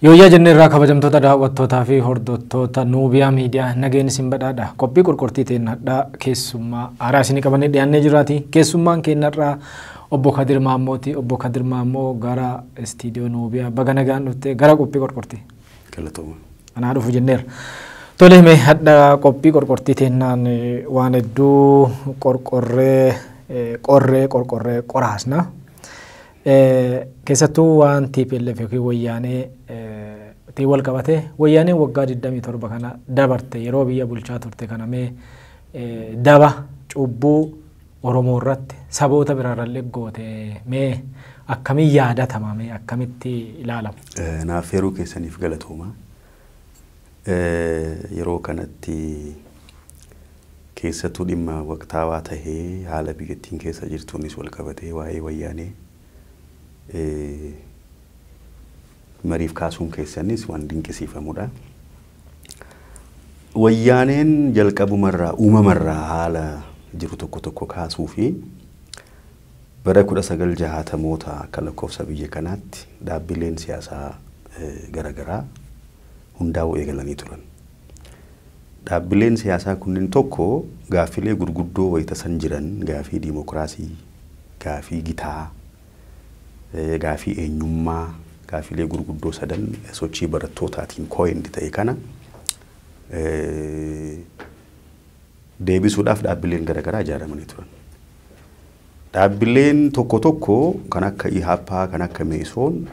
Yooyyaa jennee irraa kabajamtoota daawwattootaa fi hordoftoota Nuubiyaa Miidiyaa nageen isin badhaadha. Qophii qorqortii teennadhaa keessummaa haaraa isinii qabannee dhiyaannee jiraati. Keessummaan keenyarraa obbo Kadir Maammooti. Obbo Kadir Maammoo gara istiidiyoo Nuubiyaa baga nagaan dhuftee gara qophii qorqortii. Galatooma. Anaa dhufu jenneerra. Tole mee hadha qophii qorqortii teennaan waan hedduu qorqorree qorree qorqorree qoraasna. Keessattuu waan TPLF yookiin wayyaanee tiin wal qabate wayyaaneen waggaa 27 kana dabarte yeroo biyya bulchaa turte kana mee daba cubbuu Oromoo irratti saboota biraarrallee goote mee akkamiin yaadatama mee akkamitti ilaalama? Naaf yeroo keessaniif galatooma. Yeroo kanatti keessattuu dhimma waqtaawaa tahee haala biyyattiin keessa jirtuunis wal qabatee waa'ee wayyaanee mariif kaasuun keessanis waan dinqisiifamudha. Wayyaaneen jalqabumarraa uumamarraa haala jiru tokko tokko kaasuu fi bara 1960moota akka lakkoofsa biyya kanaatti dhaabbileen siyaasaa garaagaraa hundaa'uu eegalanii turan. Dhaabbileen siyaasaa kunneen tokko gaaffilee gurguddoo wayita san jiran gaaffii diimokiraasii, gaaffii gitaa, gaaffii eenyummaa, gaaffilee gurguddoo sadan sochii barattootaatiin kooyindi ta'e kana deebisuudhaaf dhaabbileen garaagaraa ijaaramanii turan. Dhaabbileen tokko tokko kan akka IHAPA, kan akka Meesoon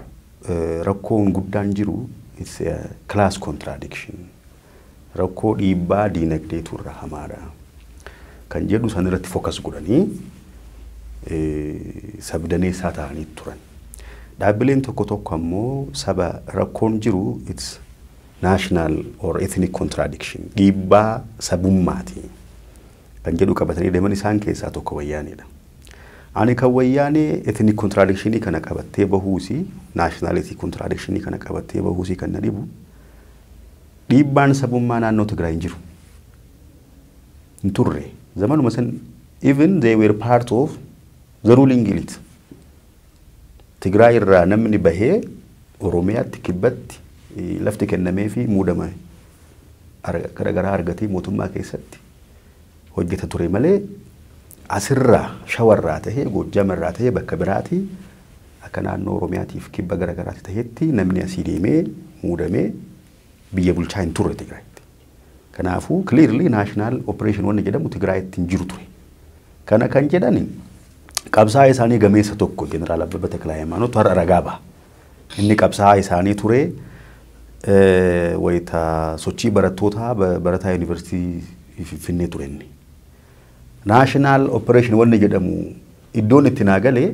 rakkoon guddaan jiru it's a class contradiction. Rakkoo dhiibbaa diinagdeetu irra hamaadha. Kan jedhu san irratti focus godhanii sabdaneessaa ta'anii turan. Dhaabbileen tokko tokko ammoo saba rakkoon jiru it's national or ethnic contradiction dhiibbaa sabummaati kan jedhu qabatanii deeman isaan keessaa tokko wayyaanedha. Ani kan wayyaanee ethnic contradictionii kana qabattee bahuusi nationality contradictionii kana qabattee bahuusi kan na dhibu dhiibbaan sabummaa naannoo Tigraay hin jiru. Hin turre. Zamanuma san even they were part of the ruling elite. Tigraay irraa namni bahee Oromiyaatti kibbatti lafti kennamee fi muudama garaagaraa argatee mootummaa keessatti hojjeta ture malee asirraa shawarraa tahee Goojjamarraa tahee bakka biraatii akka naannoo Oromiyaatiif kibba garaagaraatti tahetti namni asii deemee muudamee biyya bulchaa hin turre Tigraayitti. Kanaafuu clearly national oppression wanni jedhamu Tigraayitti hin jiru ture. Kana kan jedhani qabsaa'aa isaanii gameessa tokko Jeneraal Abbabaa Teklaayimaanoot har'a ragaa baha. Inni qabsaa'aa isaanii ture wayita sochii barattootaa barataa yuunivarsiitii Finfinnee ture inni. National oppression wanni jedhamu iddoon itti naa galee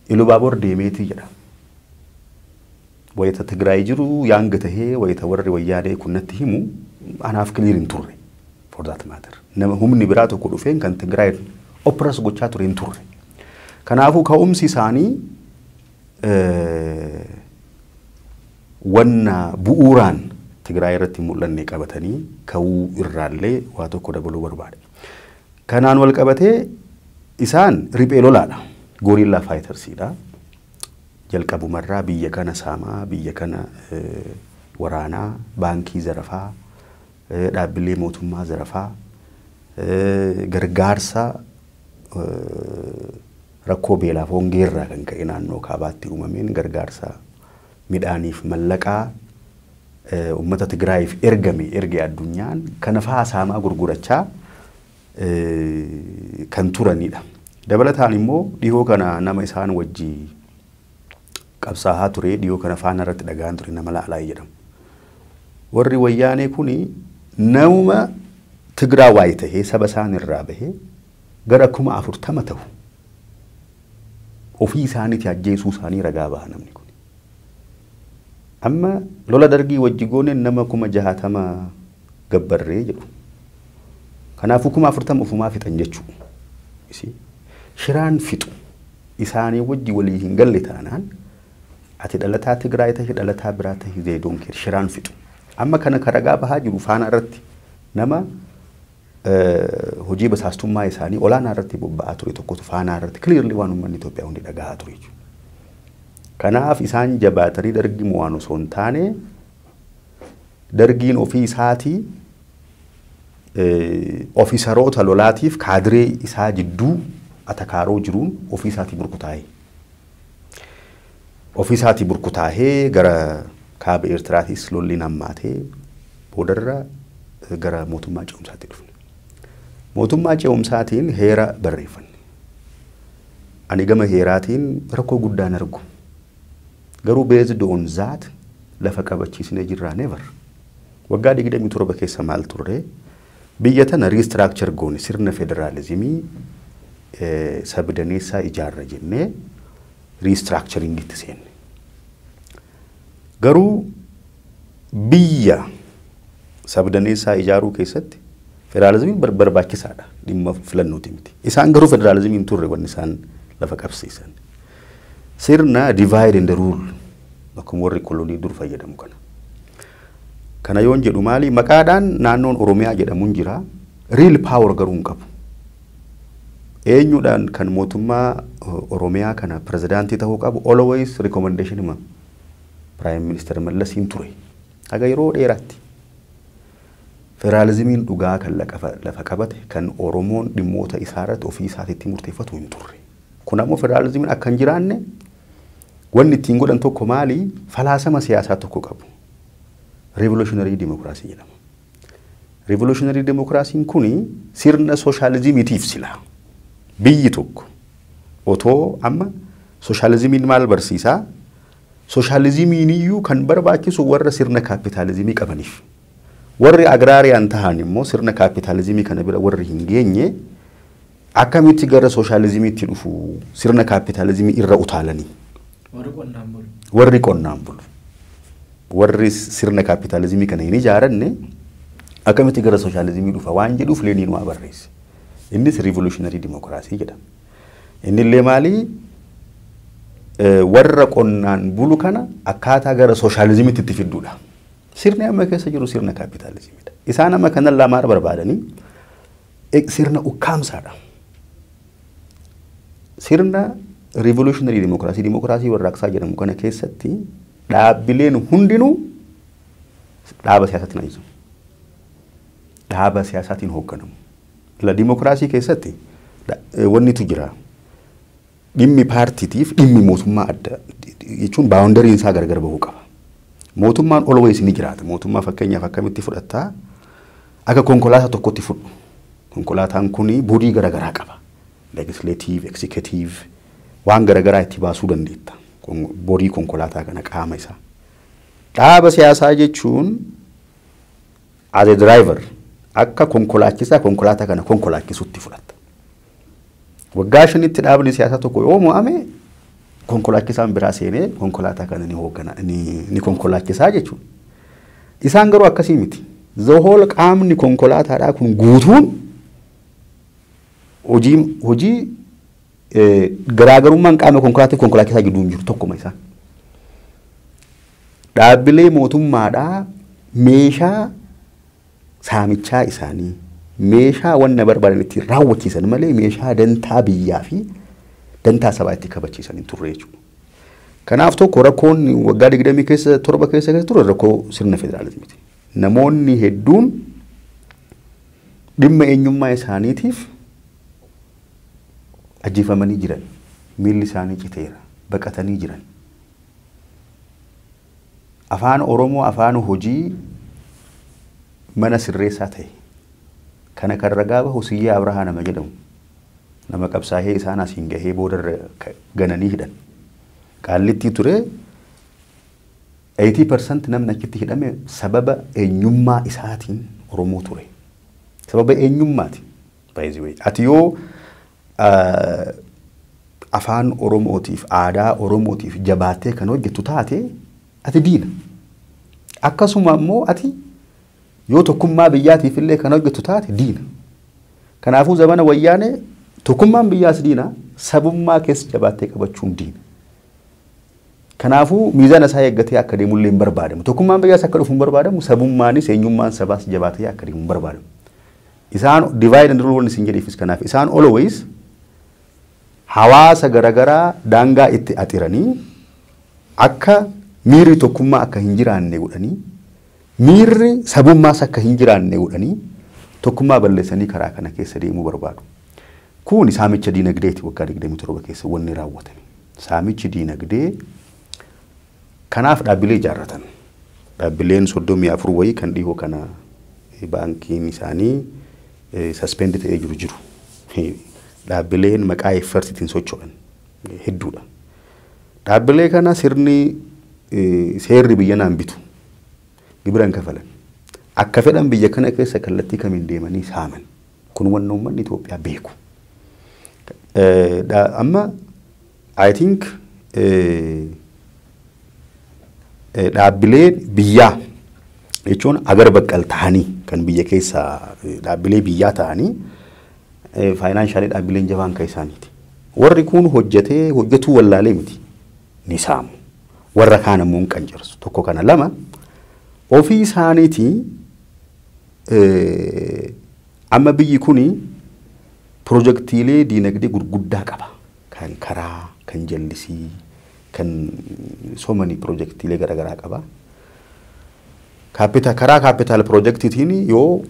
Ilubaaboor deemeetii jedha. Wayita Tigraay jiru yaanga tahee wayita warri wayyaanee kun natti himu anaaf clear hin turre for that matter. Nama humni biraa tokko dhufeen kan Tigraay oppress gochaa ture hin turre. Kanaafuu ka'umsi isaanii wanna bu'uuraan Tigraay irratti mul'anne qabatanii ka'uu irraallee waa tokko dabaluu barbaada. Kanaan wal qabatee isaan riphee lolaadha. Guerrilla fightersiidha. Jalqabumarraa biyya kana saamaa, biyya kana waraanaa, baankii zarafaa, dhaabbilee mootummaa zarafaa, gargaarsa rakkoo beelaaf hongeerraa kan ka'e naannoo kaabaatti uumameen gargaarsa midhaaniif mallaqaa uummata Tigraayiif ergame erge addunyaan kana fa'aa saamaa gurgurachaa kan turanidha. Dabalataan immoo dhihoo kana nama isaan wajjii qabsaa'aa ture dhihoo kana faana irratti dhagaan ture nama Laalaa jedhamu. Warri wayyaanee kuni nama Tigraawaayi tahee saba isaan irraa bahee gara 40,000 ta'u ofii isaaniitti ajjeesuu isaanii ragaa baha namni kun. Amma lola dargii wajji gooneen nama 60,000 gabbarree jedhu. Kanaafuu 40,000 ofumaa fixan jechuudha. Shiraan fixu isaanii wajji walii hin galle taanaan ati dhalataa Tigraay tahi dhalataa biraa tahi they don't care shiraan fixu. Amma kana ragaa bahaa jiru faana irratti nama hojii basaastummaa isaanii olaanaa irratti bobba'aa ture tokkotu faanaa irratti clearly waan uummanni Itoophiyaa hundi dhagahaa ture jechuudha. Kanaaf isaan jabaatanii Dargii mo'an osoo hin taane, Dargiin ofii isaatii ofiisaroota lolaatiif kaadiree isaa jidduu atakaaroo jiruun ofii isaatii burkutaa'e. Ofii isaatii burkutaa'ee gara kaaba Eertiraatis lolli hammaatee boodarra gara mootummaa ce'umsaatti dhufne. Mootummaa ce'umsaatiin heera barreeffanne. Ani gama heeraatiin rakkoo guddaan argu. Garuu based on that lafa qabachiisnee jirraa? Never. Waggaa 27 keessa maal turre? Biyya tana restructure goone, sirna federaalizimii sabdaneessaa ijaarra jennee restructuringitti seenne. Garuu biyya sabdaneessaa ijaaruu keessatti federaalizimiin barbaachisaadha, dhimma filannooti miti. Isaan garuu federaalizimiin turre wanni isaan lafa qabsiisan. Sirna divide and rule akkuma warri kolonii dur fayyadamu kana. Kana yoon jedhu maali? Maqaadhaan naannoon Oromiyaa jedhamuun jira. Real power garuu hin qabu. Eenyuudhaan kan mootummaa Oromiyaa kana pirezidaantii ta'uu qabu always recommendation hima Prime Minister Mallasiin ture. Haga yeroo dheeraatti. Federaalizimiin dhugaa kan lafa qabate, kan Oromoon dhimmoota isaa irratti ofii isaatiitti murteeffatu hin turre. Kun ammoo federaalizimiin akka hin jiraanne wanni ittiin godhan tokko maali? Falaasama siyaasaa tokko qabu. Revolutionary democracy jedhama. Revolutionary democracy'n kuni sirna sooshaalizimiitiif sila. Biyyi tokko otoo amma sooshaalizimiin maal barsiisaa? Sooshaalizimiin iyyuu kan barbaachisu warra sirna kaapitaalizimii qabaniif. Warri agrarian tahan immoo, sirna kaapitaalizimii kana bira warri hin geenye, akkamitti gara sooshaalizimiitti dhufu sirna kaapitaalizimii irra utaalanii? Warri qonnaan bulu. Warri qonnaan bulu. Warri sirna kaapitaalizimii kana hin ijaaranne akkamitti gara sooshaalizimii dhufa waan jedhuuf Leeniin waa barreesse. Innis revolutionary democracy jedhama. Innillee maali? Warra qonnaan bulu kana akkaataa gara sooshaalizimiitti itti fidduudha. Sirni amma keessa jiru sirna kaapitaalizimiidha. Isaan amma kana lamaan barbaadanii sirna ukkaamsaadha. Sirna revolutionary democracy, dimokiraasii warraaqsaa jedhamu kana keessatti dhaabbileen hundinuu dhaaba siyaasaatiin ajajamu. Dhaaba siyaasaatiin hoogganamu. La dimokiraasii keessatti wannitu jira. Dhimmi paartiitiif dhimmi mootummaa adda jechuun boundaryn isaa gargar bahuu qaba. Mootummaan always ni jiraata. Mootummaa fakkeenyaaf akkamitti fudhattaa? Akka konkolaataa tokkotti fudhu. Konkolaataan kuni body garaagaraa qaba. Legislative, executive, waan garaagaraa itti baasuu dandeetta. Body konkolaataa kana, qaama isaa. Dhaaba siyaasaa jechuun as a driver, akka konkolaachisaa konkolaataa kana konkolaachisutti fudhatta. Waggaa 5tti dhaabni siyaasaa tokko yoo mo'ame, konkolaachisaan biraa seenee konkolaataa kana ni hooggana, ni konkolaachisaa jechuudha. Isaan garuu akkasii miti. The whole qaamni konkolaataadhaa kun guutuun hojii garaagarummaan qaama konkolaataa fi konkolaachisaa gidduu hin jiru, tokkuma isaan. Dhaabbilee mootummaadhaa meeshaa saamichaa isaanii, meeshaa wanna barbaadan ittiin raawwachiisan malee meeshaa dantaa biyyaa fi dantaa sabaa itti kabachiisan hin turre jechuudha. Kanaaf tokko rakkoon waggaa 27 keessa ture rakkoo sirna federaalizimiiti. Namoonni hedduun dhimma eenyummaa isaaniitiif ajjeefamanii jiran, miilli isaanii citeera, baqatanii jiran. Afaan Oromoo afaan hojii mana sirreessaa ta'e. Kana kan ragaa bahu Siyyee Abrahaa nama jedhamu. Nama qabsaa'ee isaan asiin gahee boodarra gananii hidhan. Qaallittii ture, 80% namni achitti hidhame sababa eenyummaa isaatiin Oromoo ture. Sababa eenyummaati. By the way. Ati yoo afaan Oromootiif, aadaa Oromootiif jabaattee kan hojjettu taate, ati diina. Akkasuma immoo ati yoo tokkummaa biyyaatiif illee kan hojjettu taate diina. Kanaafuu zamana Wayyaanee tokkummaan biyyaas diina, sabummaa keessa jabaattee qabachuun diina. Kanaafuu miizana isaa eeggatee akka deemullee hin barbaadamu. Tokkummaan biyyaas akka dhufu hin barbaadamu, sabummaanis eenyummaan sabaas jabaatee akka deemu hin barbaadamu. Isaan divide and rule wanni isin jedheefis kanaaf. Isaan always hawaasa garaagaraa daangaa itti axiranii Akka miirri tokkummaa akka hin jiraanne godhanii, miirri sabummaas akka hin jiraanne godhanii, tokkummaa balleessanii karaa kana keessa deemuu barbaadu. Kun saamicha diinagdeeti waggaa 27 keessa wanni raawwatame. Saamichi diinagdee kanaaf dhaabbilee ijaarratan. Dhaabbileen 34 wayii kan dhihoo kana baankiin isaanii suspend ta'ee jiru. Dhaabbileen maqaa EFFORTiitiin socho'an hedduudha. Dhaabbilee kana sirni seerri biyya naan bitu, gibira hin kafalan. Akka fedhan biyya kana keessa kallattii kamiin deemanii saaman. Kun wanna uummanni Itoophiyaa beeku. Amma I think dhaabbileen biyyaa jechuun agar baqqal ta'anii kan biyya keessa dhaabbilee biyyaa ta'anii financially dhaabbileen jabaan kan isaaniiti. Warri kun hojjetee hojjetuu wallaalee miti, ni saamu. Warra kaan ammoo hin qancarsu. Tokko kana, lama ofii isaaniitii amma biyyi kuni pirojektiilee diinagdee gurguddaa qaba. Kan karaa, kan jallisii, kan somanii pirojektiilee garaagaraa qaba. Karaa capital pirojektiitiin yoo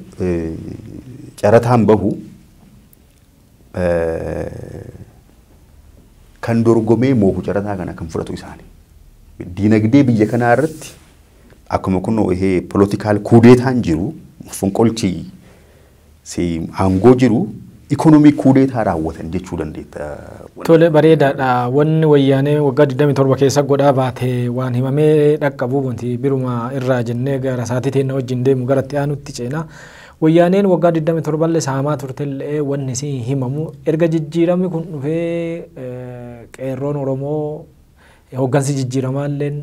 carataan bahu, kan dorgomee moohu carataa kana kan fudhatu isaani. Diinagdee biyya kanaa irratti akkuma kun ihee political coup d'étaan jiru, fonqolchi si aangoo jiru, economy coup d'état raawwatan jechuu dandeetta. Tole, bareedaadha. Wanni wayyaanee waggaa 27 keessa godhaa baate waan himamee dhaqqabu wanti biruma irraa jennee gara isaatii teenna wajjin deemu gara itti aanutti ceena. Wayyaaneen waggaa 27 illee saamaa turtellee, wanni si himamu erga jijjiiramni kun dhufee qeerroon Oromoo hooggansi jijjiiramaalleen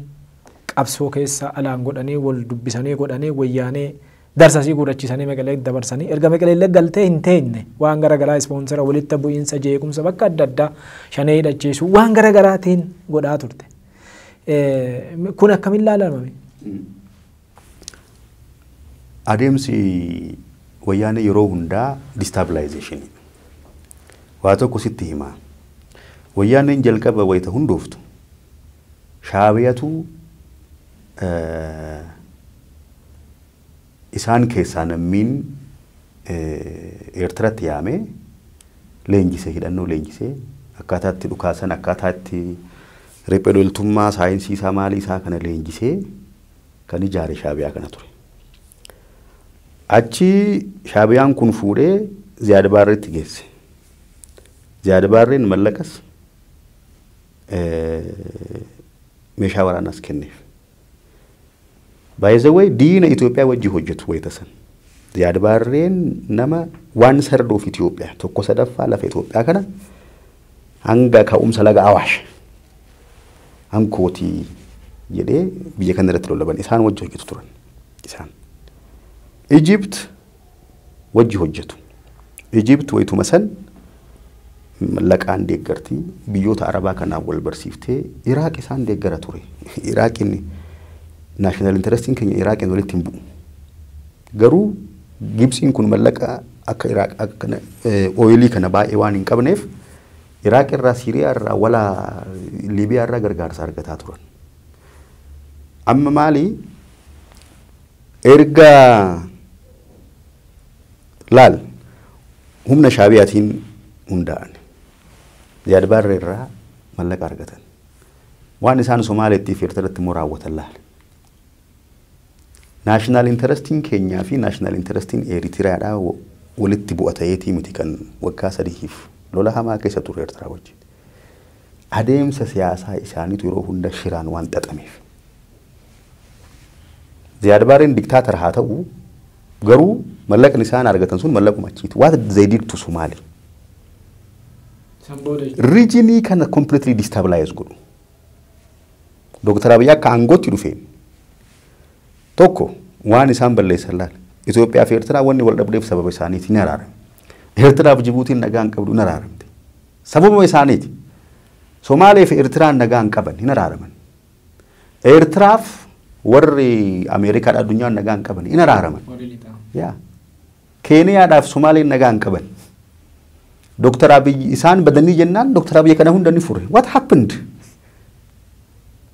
qabsoo keessa alaan godhanii wal dubbisanii godhanii wayyaanee darsasii guurachiisanii Maqalee dabarsanii, erga Maqalee galtee hin teenye waan garaagaraa sponsor walitti bu'iinsa jeequmsa bakka adda addaa shanee hidhachiisuu waan garaagaraatiin godhaa turte. Kun akkamiin ilaalamame? Adeemsi wayyaanee yeroo hundaa destabilization. Waa tokko sitti himaa. Wayyaaneen jalqaba wayita hundooftu Shaabiyatu isaan keessaa nammiin Eertiratti yaamee leenjisee, hidhannoo leenjisee, akkaataa itti dhukaasan, akkaataa itti riphee loltummaa, saayinsii isaa, maalii isaa kana leenjisee kan ijaare Shaabiyaa kana ture. Achi Shaabiyaan kun fuudhee Ziyaad Baarreetti geesse. Ziyaad Baarreen mallaqas meeshaa waraanaas kenneef. By the way, diina Itoophiyaa wajji hojjetu wayita san. Ziyaad Baarreen nama waan sardoof Itoophiyaa tokko sadaffaa lafa Itoophiyaa kana hanga ka'umsa laga Awaash hankootii jedhee biyya kana irratti lolaban isaan wajji hojjetu turan isaan. Egypt wajji hojjetu. Egypt wayituma san mallaqaan deeggartii, biyyoota Arabaa kanaan wal barsiiftee Iraaq isaan deeggara ture. Iraaqiin national interestiin keenya Iraaqiin walitti hin bu'u. Garuu Gibsiin kun mallaqa akka Iraaq akka oilii kana baay'ee waan hin qabneef Iraaq irraa, Siiriyaa irraa, wala Liibiyaa irraa gargaarsa argataa turan. Amma maali, erga laal humna Shaabiyaatiin hundaa'an. Ziyaad Baarree irraa mallaqa argatan. Waan isaan Somaaleetti fi Eertiraatti immoo raawwatan laal. National interestiin keenyaa fi national interestiin Eritiriyaadhaa walitti bu'a ta'eetii miti kan waggaa 3f lola hamaa keessa ture Eertiraa wajjin. Adeemsa siyaasaa isaaniitu yeroo hunda shiraan waan xaxameef. Ziyaad Baarreen dictator haa ta'u, garuu mallaqni isaan argatan sun mallaquma achiiti. What they did to Somali. Regionii kana completely destabilize godhu. Dooktar Abiyyi akka aangootti dhufeen tokko waan isaan balleessan laala. Itoophiyaa fi Eertiraa wanni wal dhabdeef sababa isaaniiti, ni araarame. Eertiraa fi Jibuutiin nagaa hin qabdu, ni araaramte. Sababuma isaaniiti. Somaalee fi Eertiraan nagaa hin qaban, hin araaraman. Eertiraaf warri Ameerikaadha addunyaan nagaa hin qaban, hin araaraman. Yaa. Keeniyaadhaaf Somaaleen nagaa hin qaban. Dooktar Abiyyi isaan badanii jennaan Dooktar Abiyyi kana hunda ni fure. What happened?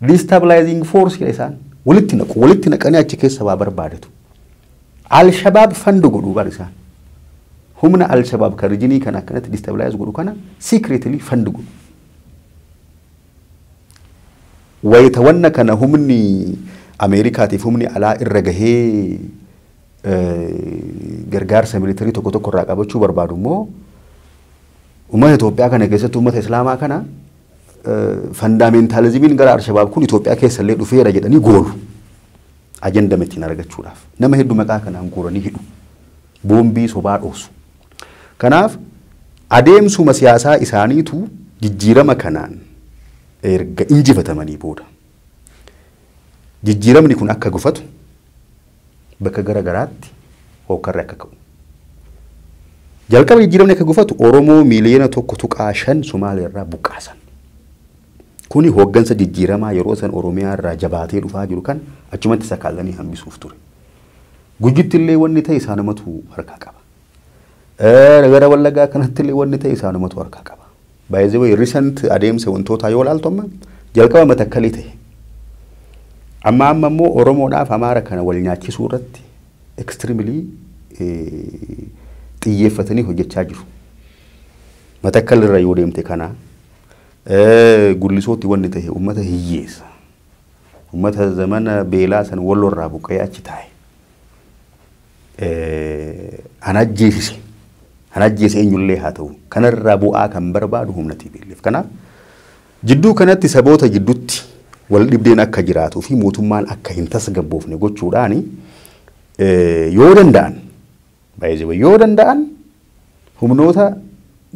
Destabilizing force isaan walitti naqu, walitti naqanii achi keessa waa barbaadatu. Al-Shabaab fund godhuu bar isaan. Humna Al-Shabaab kan region kana akkanatti destabilize godhu kana secretly fund godhu. Wayita wanna kana humni Ameerikaatiif humni alaa irra gahee gargaarsa militarii tokko tokko irraa qabachuu barbaadu immoo uummata Itoophiyaa kana keessatti uummata Islaamaa kana fundamentalismiin gara Al-Shabaab kun Itoophiyaa keessa illee dhufeera jedhanii goolu. Agenda ittiin argachuudhaaf. Nama hedduu maqaa kanaan guuranii hidhu. Boombii sobaa dhoosu. Kanaaf adeemsuma siyaasaa isaaniitu jijjiirama kanaan erga injifatamanii booda jijjiiramni kun akka gufatu bakka gara garaatti hookkarri akka ka'u. Jalqaba jijjiiramni akka gufatu Oromoo 1.5 miliyoona Somaaliyaa irraa buqqaasan. Kuni hooggansa jijjiiramaa yeroo san Oromiyaa irraa jabaatee dhufaa jiru kan achumatti sakaalanii hambisuuf ture. Gujitti illee wanni ta'e isaanumatu harkaa qaba. Gara Wallaggaa kanatti illee wanni ta'e isaanumatu harkaa qaba. By the way, recent adeemsa wantootaa yoo ilaaltu amma jalqaba Matakkalii ta'e. Amma amma immoo Oromoodhaaf Amaara kana wal nyaachisuu irratti extremely xiyyeeffatanii hojjechaa jiru. Matakkal irra yoo deemte kana Gullisootti wanni ta'e uummata hiyyeessa. Uummata zamana beelaa san wallorraa buqqa'ee achi taa'e. An ajjeesise. An ajjeese eenyullee haa ta'u. Kanarraa bu'aa kan barbaadu humna TPLF. Kanaaf jidduu kanatti saboota jidduutti wal dhibdeen akka jiraatuu fi mootummaan akka hin tasgabboofne gochuudhaani yoo danda'an, baay'ee yoo danda'an, humnoota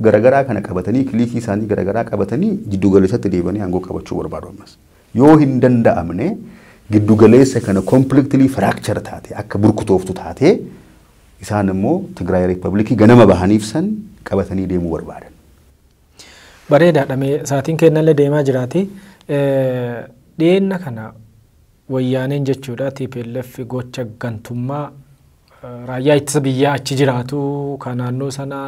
garagaraa kana qabatanii, clique isaanii garagaraa qabatanii jiddu galeessatti deebanii aangoo qabachuu barbaadu ammas. Yoo hin danda'amne giddu galeessa kana completely fracture taate akka burkutooftu taate isaan immoo Tigraay Republic ganama bahaniif san qabatanii deemuu barbaadan. Bareedaadha. Mee sa'aatiin kennallee deemaa jiraati. Dhiyeenna kana wayyaaneen jechuudha TPLF gocha gantummaa raayyaa ittisa biyyaa achi jiraatu kan naannoo sana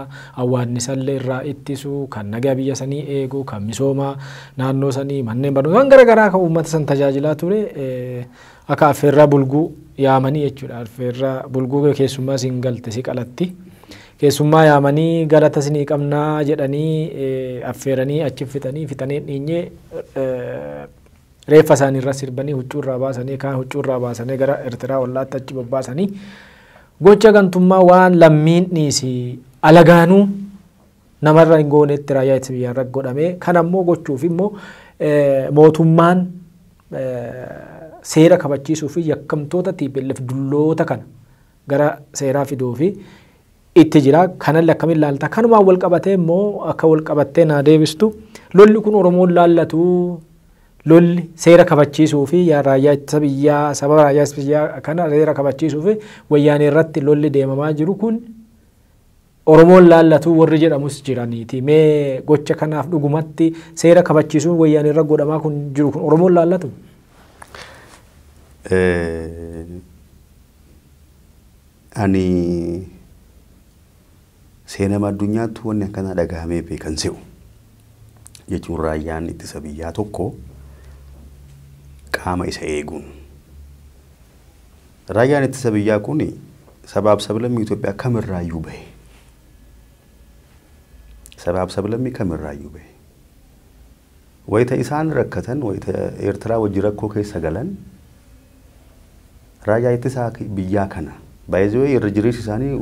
awwaannisallee irraa ittisu, kan nagaa biyya sanii eegu, kan misooma naannoo sanii, manneen barnootaa waan garaagaraa kan uummata san tajaajilaa ture akka affeerraa bulguu yaamanii jechuudha. Affeerraa bulguu keessummaa siin galte si qalatti. Keessummaa yaamanii galata isinii qabnaa jedhanii affeeranii achi fixanii fixanii dhiinyee reeffa isaanii irra sirbanii huccuu irraa baasanii, kaan huccuu irraa baasanii gara Eertiraa ollaatti achi bobbaasanii gocha gantummaa waan lammiin dhiisi alagaanuu namarra hin goonetti raayyaa ittisa biyyaa irra godhame. Kan ammoo gochuuf immoo mootummaan seera kabachiisuu fi yakkamtoota TPLF dulloota kana gara seeraa fiduu fi itti jira. Kanallee akkamiin ilaalta? Kanumaan wal qabatee immoo akka wal qabattee naa deebistu, lolli kun Oromoon laallatu, lolli seera kabachiisuu fi raayyaa ittisa biyyaa sababa raayyaa ittisa biyyaa kana seera kabachiisuu fi wayyaanee irratti lolli deemamaa jiru kun Oromoon laallatu warri jedhamus jiraniiti. Mee gocha kanaaf dhugumatti seera kabachiisuun wayyaanee irra godhamaa kun jiru kun Oromoon laallatu? Ani seenama addunyaatti wanni akkanaa dhagahamee beekan se'u jechuun raayyaan ittisa biyyaa tokko qaama isa eeguun. Raayyaan ittisa biyyaa kun sabaaf sablammii Itoophiyaa kamirraayyuu bahe. Sabaaf sablammii kamirraayyuu bahe. Wayita isaan rakkatan, wayita Eertiraa wajji rakkoo keessa galan, raayyaa ittisaa biyyaa kana baay'ee irra jireessi isaanii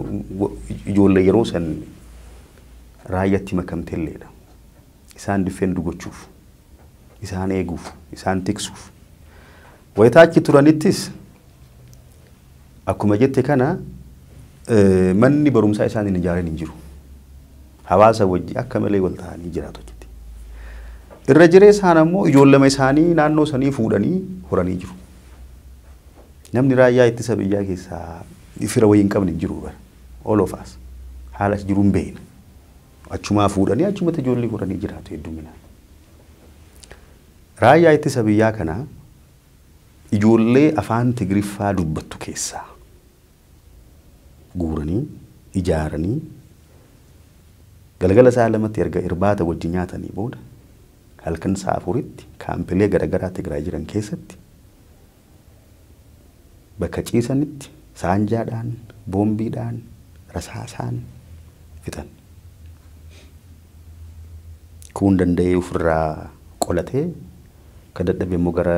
ijoollee yeroo san raayyaatti makamtelleedha. Isaan defend gochuuf, isaan eeguuf, isaan tiksuuf. Wayita achi turanittis akkuma jette kana manni barumsaa isaan hin ijaarin hin jiru. Hawaasa wajji akka malee wal ta'anii jiraatu achitti. Irra jireessaan ammoo ijoollema isaanii naannoo sanii fuudhanii horanii jiru. Namni raayyaa ittisa biyyaa keessaa fira wayii hin qabne hin jiru bara. All of us. Haala as jiru hin beekna. Achumaa fuudhanii achumatti ijoollee horanii jiraatu hedduminaan. Raayyaa ittisa biyyaa kana ijoollee afaan Tigiriffaa dubbattu keessaa guuranii ijaaranii galgala sa'a 2tti erga irbaata wajji nyaatanii booda halkan sa'a 4tti Kaampilee garaagaraa Tigraay jiran keessatti bakka ciisanitti saanjaadhaan, boombiidhaan, rasaasaan fixan. Kun danda'ee ofirraa qolatee, kan dadhabe immoo gara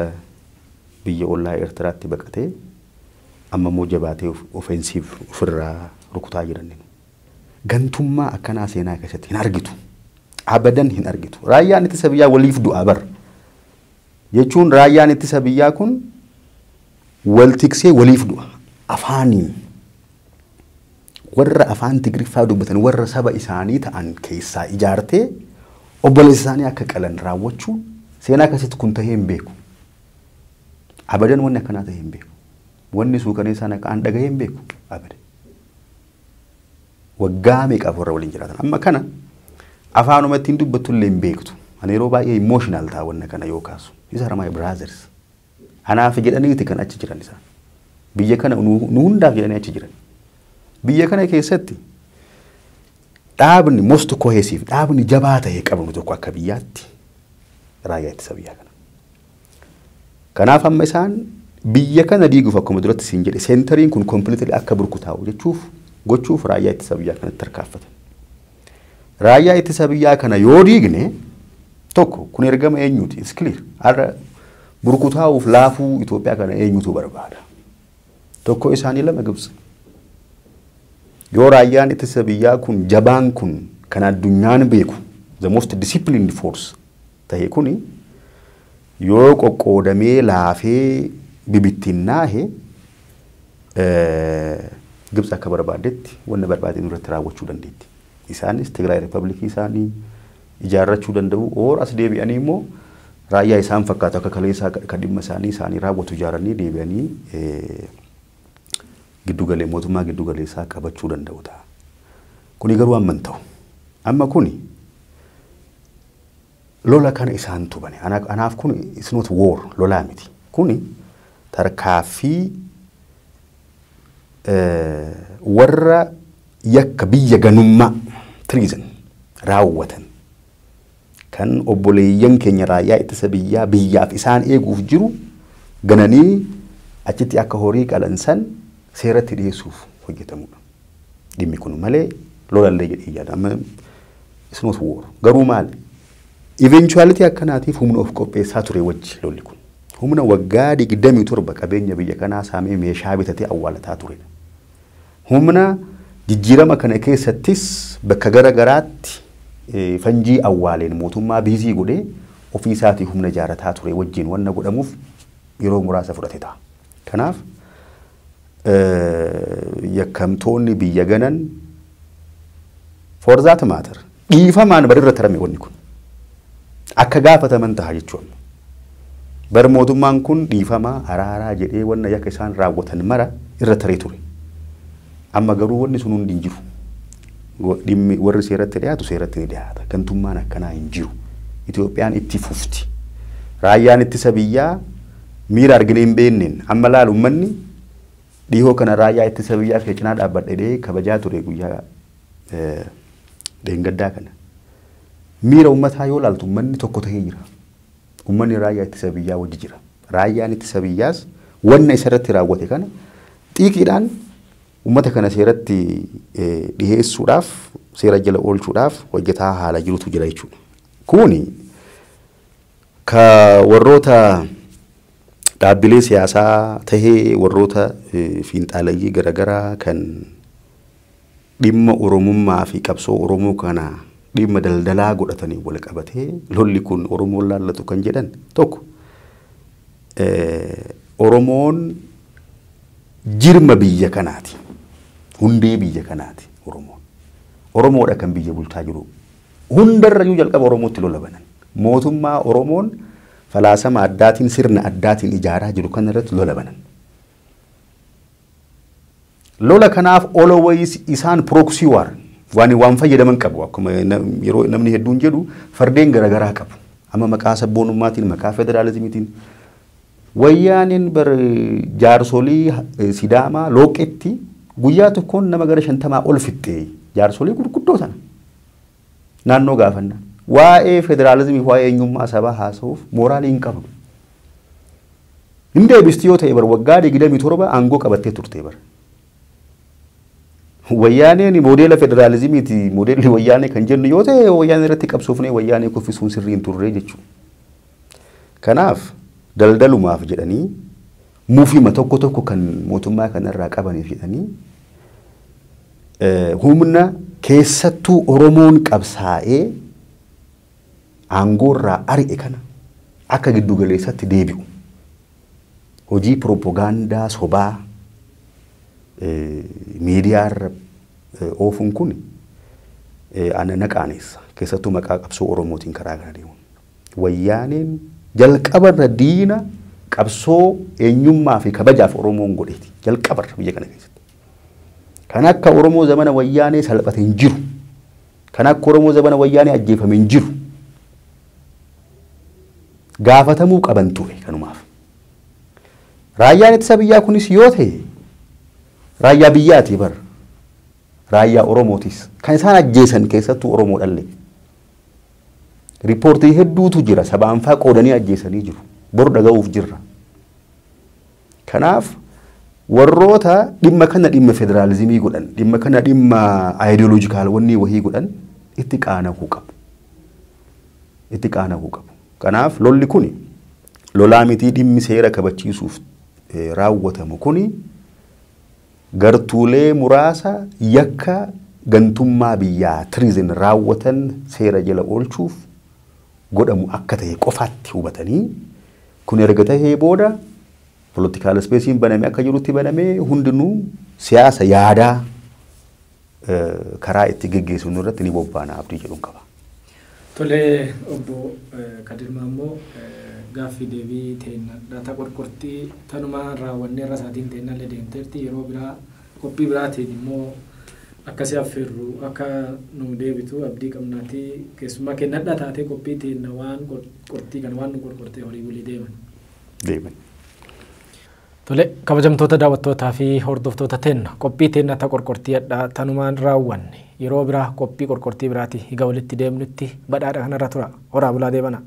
biyya ollaa Eertiraatti baqatee, amma immoo jabaatee offensive ofirraa rukutaa jiran. Gantummaa akkanaa seenaa keessatti hin argitu. Abadan hin argitu. Raayyaan ittisa biyyaa waliif du'a bar. Jechuun raayyaan ittisa biyyaa kun wal tiksee waliif du'a. Afaaniin warra afaan Tigriffaa dubbatan, warra saba isaanii ta'an keessaa ijaartee obboleessa isaanii akka qalan raawwachuun seenaa keessatti kun tahee hin beeku. Abadan wanni akkanaa tahee hin beeku. Wanni suukaneessaan akka an dhagahee hin beeku. Abadan. Waggaa meeqaaf warra waliin jiraatan. Amma kana afaanuma ittiin dubbattu illee hin beektu. Ani yeroo baay'ee emotional ta'a wanna kana yoo kaasu. These are my brothers. Anaaf jedhaniiti kan achi jiran isaan. Biyya kana nu hundaaf jedhanii achi jiran. Biyya kana keessatti dhaabni most cohesive, dhaabni jabaa ta'e qabnu tokko akka biyyaatti raayyaa ittisa biyyaa kana. Kanaaf amma isaan biyya kana diiguuf, akkuma duratti siin jedhe, centeriin kun completely akka burkutaa'u jechuuf gochuuf raayyaa ittisa biyyaa kanatti tarkaanfatan. Raayyaa ittisa biyyaa kana yoo diigne, tokko kun ergama eenyuti? It's clear. Har'a burkutaa'uuf laafuu Itoophiyaa kana eenyutu barbaada? Tokko isaanii, lama Gibxi. Yoo raayyaan ittisa biyyaa kun jabaan kun, kan addunyaan beeku, the most disciplined force ta'e kuni yoo qoqqoodamee laafee bibittinnaahe, Gibxi akka barbaaddetti wanna barbaade irratti raawwachuu dandeetti. Isaanis Tigraay Republicii isaanii ijaarrachuu danda'u, or as deebi'anii immoo raayyaa isaan fakkaatu akka kaleessaa kan dhimma isaanii isaanii raawwatu ijaaranii deebi'anii giddugalee mootummaa giddugaleessaa qabachuu danda'u ta'a. Kuni garuu amma hin ta'u. Amma kuni lola kana isaan tubane. Anaaf kun it's not war, lolaa miti. Kuni tarkaaffii warra yakka biyya ganummaa, treason, raawwatan, kan obboleeyyan keenya raayyaa ittisa biyyaa biyyaaf isaan eeguuf jiru gananii achitti akka horii qalansan seeratti dhiyeessuuf hojjetamudha. Dhimmi kun malee lolallee jedhee yaada. Amma it's not war. Garuu maali? Eventuality akkanaatiif humna of qopheessaa ture wajji lolli kun. Humna waggaa 27 qabeenya biyya kanaa saamee meeshaa bitatee awwaalataa turedha. Humna jijjiirama kana keessattis bakka gara garaatti fanjii awwaaleen mootummaa busy godhee ofii isaatii humna ijaarrataa ture wajjin wanna godhamuuf yeroo muraasa fudhate ta'a. Kanaaf yakkamtoonni biyya ganan, for that matter, dhiifamaan barirra tarame wanni kun akka gaafataman ta'a jechuudha. Bar mootummaan kun dhiifamaa araaraa jedhee wanna yakka isaan raawwatan mara irra taree ture. Amma garuu wanni sun hundi hin jiru. Dhimmi warri seeratti dhiyaatu seeratti ni dhiyaata. Gantummaan akkanaa hin jiru. Itoophiyaan itti fufti. Raayyaan ittisa biyyaa miira argine hin beekneen amma laal, uummanni dhihoo kana raayyaa ittisa biyyaa kee cinaa dhaabbadhee kabajaa ture guyyaa dheengaddaa kana. Miira uummataa yoo laaltu, uummanni tokko ta'ee jira. Uummanni raayyaa ittisa biyyaa wajji jira. Raayyaan ittisa biyyaas wanna isarratti raawwate kana xiiqiidhaan uummata kana seeratti dhiheessuudhaaf, seera jala oolchuudhaaf hojjetaa haala jirutu jira jechuudha. Kuni ka warroota dhaabbilee siyaasaa tahee warroota fiinxaalayyii garaagaraa kan dhimma Oromummaa fi qabsoo Oromoo kana dhimma daldalaa godhatanii wal qabatee lolli kun Oromoon laallatu kan jedhan, tokko, Oromoon jirma biyya kanaati. Hundee biyya kanaati Oromoon. Oromoodha kan biyya bulchaa jiru. Hundarrayyuu jalqaba Oromootti lola banan. Mootummaa Oromoon falaasama addaatiin, sirna addaatiin ijaaraa jiru kana irratti lola banan. Lola kanaaf always isaan proxy war waan fayyadaman qabu. Akkuma yeroo namni hedduun jedhu fardeen garaagaraa qabu. Amma maqaa sabboonummaatiin, maqaa federaalizimiitiin Wayyaaneen bar jaarsolii Sidaamaa Looqetti guyyaa tokkoon nama gara 50 ol fixxee, jaarsolii gurguddoo sana naannoo gaafannaa. Waa'ee federaalizimii waa'ee eenyummaa sabaa haasa'uuf mooraalii hin qabdu. Hin deebisti yoo ta'e bar waggaa 27 aangoo qabattee turte bar. Wayyaaneen moodeela federaalizimiiti moodeelli wayyaanee kan jennu yoo ta'e wayyaanee irratti qabsoofnee wayyaanee kuffisuun sirrii hin turre jechuudha. Kanaaf daldalumaaf jedhanii muufima tokko tokko kan mootummaa kanarraa qabaniif jedhanii humna keessattuu Oromoon qabsaa'ee aangoorraa ari'e kana akka giddugaleessatti deebi'u. Hojii pirooppogaandaa sobaa miidiyaarra oofuun kun ana na qaaneessa. Keessattuu maqaa qabsoo Oromootiin karaa kana deemuun. Wayyaaneen jalqabarra diina qabsoo eenyummaa fi kabajaaf Oromoon godheeti. Jalqabarra biyya kana keessatti. Kan akka Oromoo zamana wayyaanee salphate hin jiru. Kan akka Oromoo zamana wayyaanee ajjeefame hin jiru. Gaafatamuu qaban ture kanumaaf. Raayyaan ittisa biyyaa kunis yoo ta'e raayyaa biyyaati bar. Raayyaa Oromootis. Kan isaan ajjeesan keessattuu Oromoo dhalle. Riippoortii hedduutu jira sabaan faa qoodanii ajjeesanii jiru. Bor dhaga'uuf jirra. Kanaaf warroota dhimma kana dhimma federaalizimii godhan, dhimma kana dhimma aayidiyooloojikaal wanni wahii godhan itti qaana'uu qabu. Itti qaana'uu qabu. Kanaaf lolli kuni lolaa mitii dhimmi seera kabachiisuuf raawwatamu kuni gartuulee muraasa yakka gantummaa biyyaa tiriizin raawwatan seera jala oolchuuf godhamu akka ta'e qofaatti hubatanii kun erga tahee booda politikaal ispeesiin baname akka jirutti banamee hundinuu siyaasa yaadaa karaa itti geggeessinu irratti ni bobbaana abdii jedhuun qaba. Tolee obbo Kadir Maammoo gaaffii deebii teenna data qorqortii tanumaan raawwannee irra isaatiin teennallee deemteerti yeroo biraa qophii biraatiin immoo akkasii affeerru akka nu deebitu abdii qabnaati keessumaa kennadha taatee qophii teenna waan qortii kana waan nu qorqortee horii bulii deeman. Deeman. Tole kabajamtoota daawwattootaa fi hordoftoota teenna qophii teenna ta qorqortii hadhaa tanumaan raawwanne yeroo biraa qophii qorqortii biraati higa walitti deemnutti badhaadha kanarra tura horaa bulaa deebana.